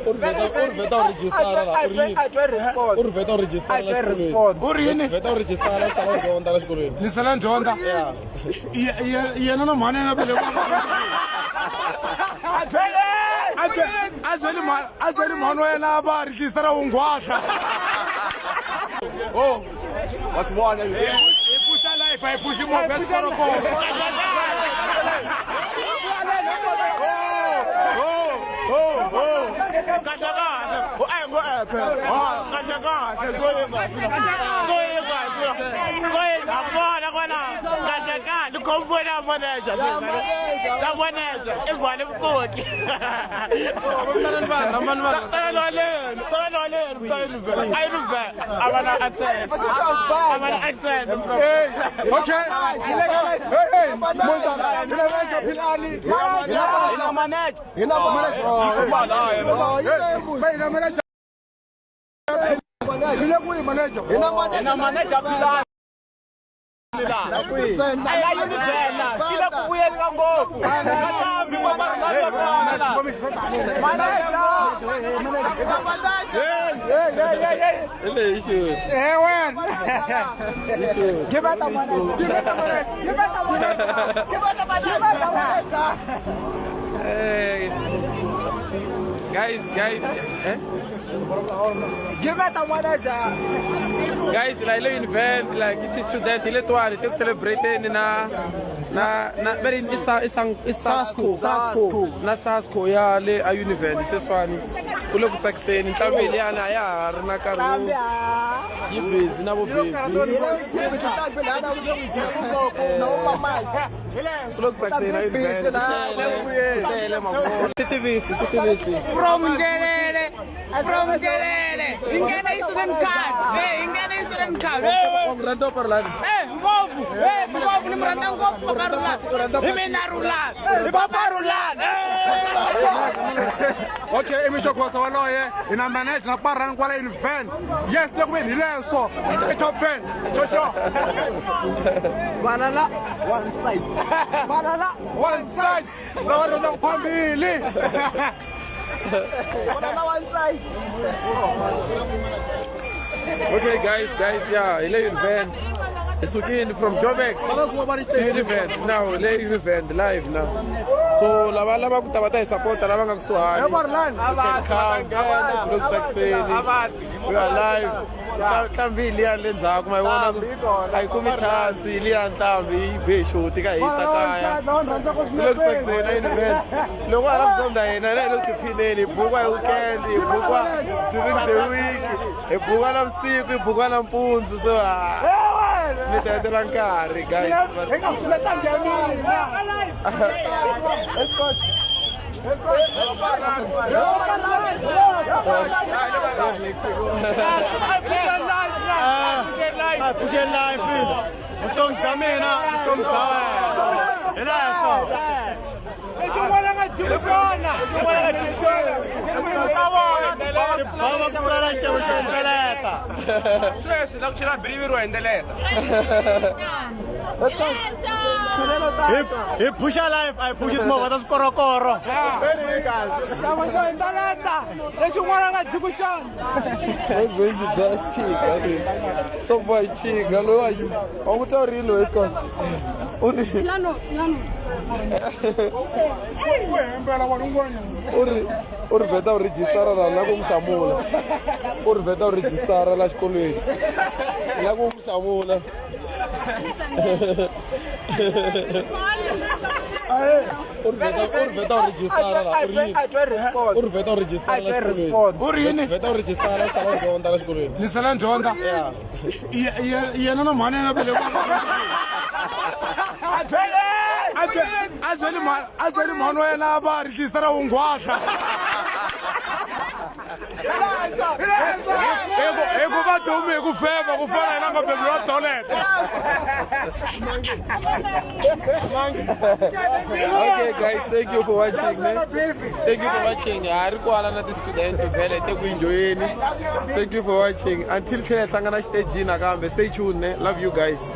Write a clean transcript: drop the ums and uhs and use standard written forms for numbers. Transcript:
U ri vheta u ri vheta u register la u ri yini? I try respond. U ri vheta u register I la try xikolweni. respond. U ri yini? Vheta u register la sala u dyondza la xikolweni. Ni sala ni dyondza. Yena na mhani yena vele a byeli a byeli mhani wa yena va register vunghwahla. Oh, what's one? Hi puxa life, a hi puxi movha ya swikorokoro. Kahle kahle u a hi ngo epe kahle kahle so ye kasi so ye kasi so ye akona kona kahle kahle khomfona manager ka manager i vale vukoki a va na access a va na access. Okay. Hey, hey, Mozana, hi na manager Philani. Hi na manager. Hi na manager. Hey, hi na manager. Hi le kwihi manager? Hi na manager. Na manager Philani a yi ni vhela yi le ku vuyeni ka ngopfu ka ntlhambi wa vanhu lava kwala. Hey, hey, hey, hey. Hi leyi xi. Hey, wena. Xi. Give it a manager. Give it a manager. Give it a manager. Give it a manager. Give it a manager. Hey. Guys, guys, eh? Give it a manager. Guys, la hi le event like ti student hi letiwani ti ku celebrate-ni na va ri i sa i sang i Sasco, Sasco. Na Sasco ya le a Univen sweswiwani ku le ku tsakiseni ntlhambi liyani a ya ha ri na nkarhi wo yi busy na vo baby ku le ku tsakiseni a Univen ku tele ku tele mavona ti tivisi ti tivisi. From Njelele, from Njelele. Hi nghena hi student card. Hey, hi nghena hi student card. Hey, Wa n'wi rhandza u Rhulani? Hey, ngopfu. Hey, ngopfu ni mu rhandza ngopfu Papa Rhulani. Hi mina Rhulani. Hi Papa Rhulani. Okay, i Mixo Khosa waloye hi na manager na parani kwala Univen. Yes, le ku veni hi leswo. I top 10. Xoxo. Valala one side. Valala One side. Lava rhandzaka phambili. Valala one side. Okay guys, guys, yeah, hi le Univen. Hi sukile from Joburg. To Univen now, hi le Univen live now. So lava lava ku ta va ta hi support lava nga kusuhani. Hey, Marlon. Come, ku le ku tsakiseni. We are live. Ntlhambi hi liya le ndzhaku ma yi vona ku a yi kumi chance liya ntlhambi yi be xoti ka hisa kaya. Ku le ku tsakiseni a Univen. Loko hala ku zonda hina hina hi le ku tiphineni hi bukwa hi weekend, hi bukwa during the week, hi bukwa navusiku, hi bukwa nampundzu so ah, mi ta hetela nkarhi guys. Pfuxeni life vutomi bya mina vutomi bya wena hi leswo. Lexin'wana nga dyiwi swona. Lexin'wana nga dyiwi swona. Bava ku tsala xixevo xo ndzeleta. Sweswi la ku chela biriviri wa hindzeleta. Hi phusha life a hi phushi timovha ta swikorokoro. Xixevo xo hindzeleta. Lexin'wana nga dyiwi swona. Bexi bya xichika so boy xichinga loyi wa xi wa n'wi twa u ri yini loyi Scott u ri u ri vheta u rejistara la la ku n'wi hlamula u ri vheta u rejistara la xikolweni la ku n'wi hlamula. U ri vheta u ri vheta u rejistara la u ri yini? I try respond. U ri vheta u rejistara I la try xikolweni. respond. U ri yini? Vheta u rejistara la sala u dyondza la xikolweni. Ni sala ni dyondza. Yena na mhani yena vele a byeli a byeli mhani wa yena va register vunghwahla. Hi ku va dumi hi ku feva ku fana hina nga beburiwa toilet. Okay guys, thank you for watching, man. Thank you for watching. Ha ri kwala na ti-student vhele te ku enjoyeni. Thank you for watching. Until tlhela hi hlangana xitejini nakambe. Stay tuned, ne? Love you guys.